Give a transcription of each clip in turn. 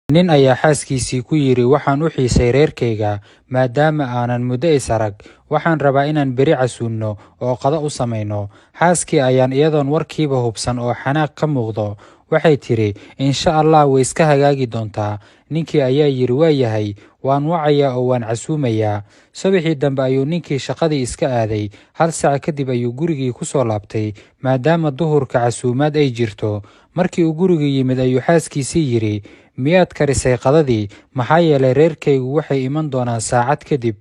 Nin ayaa xaaskiisii ku yidhi, "Waxaan u xiisay reerkayga maadaama aanan muddo is arag. Waxaan rabaa inaan berri casuunno oo qado u samayno." Xaaskii ayaan iyadoon warkiiba hubsan oo xanaaq ka muuqdo waxay tidhi, "Insha Allah, way iska hagaagi doontaa." Ninkii ayaa yidhi, "Waa yahay, waan wacayaa oo waan casuumayaa." Subaxii dambe ayuu ninkii shaqadii iska aaday. Hal saac kadib ayuu gurigii ku soo laabtay, maadaama duhurka casuumaad ay jirto. Markii uu guriga yimid ayuu xaaskiisii yidhi, "Miyaad karisay qadadii? Maxaa yeelay reerkaygu waxay iman doonaan saacad kadib."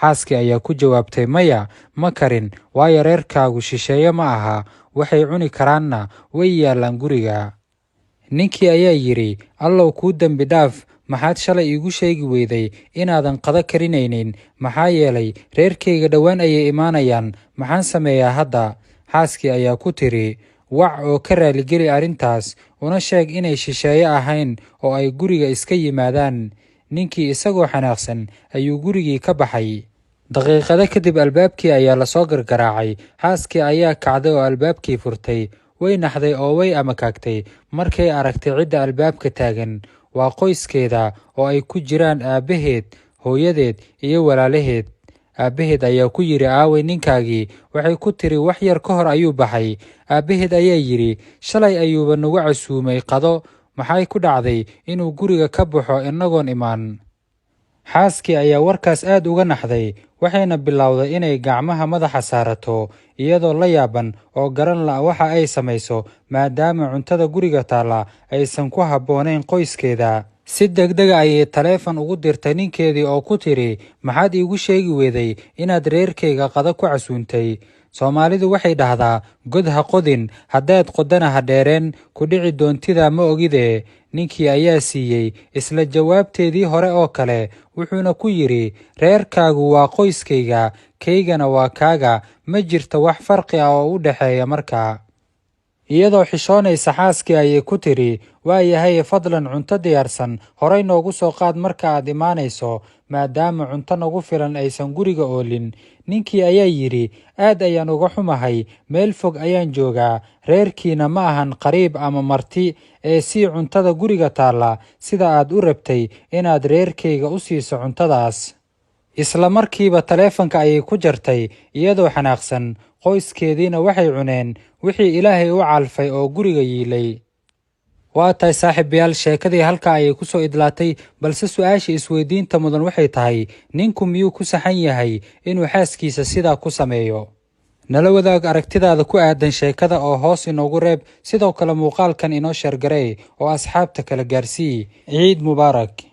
Xaaskii ayaa ku jawaabtay, "Maya, ma karin, waayo reerkaagu shisheeye ma aha, waxay cuni karaanna way yaallaan guriga." Ninkii ayaa yidhi, "Allow kuu dembi dhaaf, maxaad shalay iigu sheegi weyday inaadan qado karinaynin? Maxaa yeelay reerkayga dhowaan ayay imaanayaan, maxaan sameeyaa hadda?" Xaaskii ayaa ku tidhi, "Wac oo ka raaligeli arrintaas, una sheeg inay shisheeye ahayn oo ay guriga iska yimaadaan." Ninkii isagoo xanaaqsan ayuu gurigii ka baxay. Daqiiqado kadib albaabkii ayaa lasoo gargaraacay. Xaaskii ayaa kacday oo albaabkii furtay. Way naxday oo way amakaagtay markay aragtay cidda albaabka taagan. Waa qoyskeeda oo ay ku jiraan aabbaheed, hooyadeed iyo walaalaheed. Aabbaheed ayaa ku yidhi, "Aaway ninkaagii?" Waxay ku tiri, "Wax yar ka hor ayuu baxay." Aabbaheed ayaa yidhi, "Shalay ayuuba nagu casuumay qado, maxay ku dhacday inuu guriga ka baxo innagoon imaan?" Xaaskii ayaa warkaas aad uga naxday, waxayna bilowday inay gacmaha madaxa saarato, iyadoo la yaaban oo garan la' waxa ay samayso, maadaama cuntada guriga taalla aysan ku habboonayn qoyskeeda. Si degdega ayay taleefan ugu dirtay ninkeedii oo ku tidhi, "Maxaad iigu sheegi weyday inaad reerkayga qado ku casuuntay?" Soomaalidu waxay dhahdaa, "God ha qodin, haddaad qodana ha dheereen, ku dhici doontida ma ogide." Ninkii ayaa siiyey isla jawaabteedii hore oo kale, wuxuuna ku yidhi, "Reerkaagu waa qoyskayga, kaygana waa kaaga, ma jirto wax farqi ah oo u dhexeeya markaa." Iyadoo xishoonaysa xaaskii ayay ku tidhi, "Waayahay, fadlan cunto diyaarsan horay noogu soo qaad marka aad imaanayso, maadaama cunto nagu filan aysan guriga oolin." Ninkii ayaa yidhi, "Aad ayaan uga xumahay, meel fog ayaan joogaa, reerkiina ma ahan qariib ama marti, ee sii cuntada guriga taalla sida aad u rabtay inaad reerkayga u siiso cuntadaas." Isla markiiba taleefanka ayay ku jartay iyadoo xanaaqsan. Qoyskeediina waxay cuneen wixii Ilaahay u calfay oo guriga yiilay. Waa tahay saaxiibayaal, sheekadii halkaa ayay ku soo idlaatay, balse su-aasha isweydiinta mudan waxay tahay, ninku miyuu ku saxan yahay inuu xaaskiisa sidaa ku sameeyo? Nala wadaag aragtidaada ku aadan sheekada oo hoos inoogu reeb. Sidoo kale muuqaalkan inoo share garee oo asxaabta kala gaarsii. Ciid mubaarak.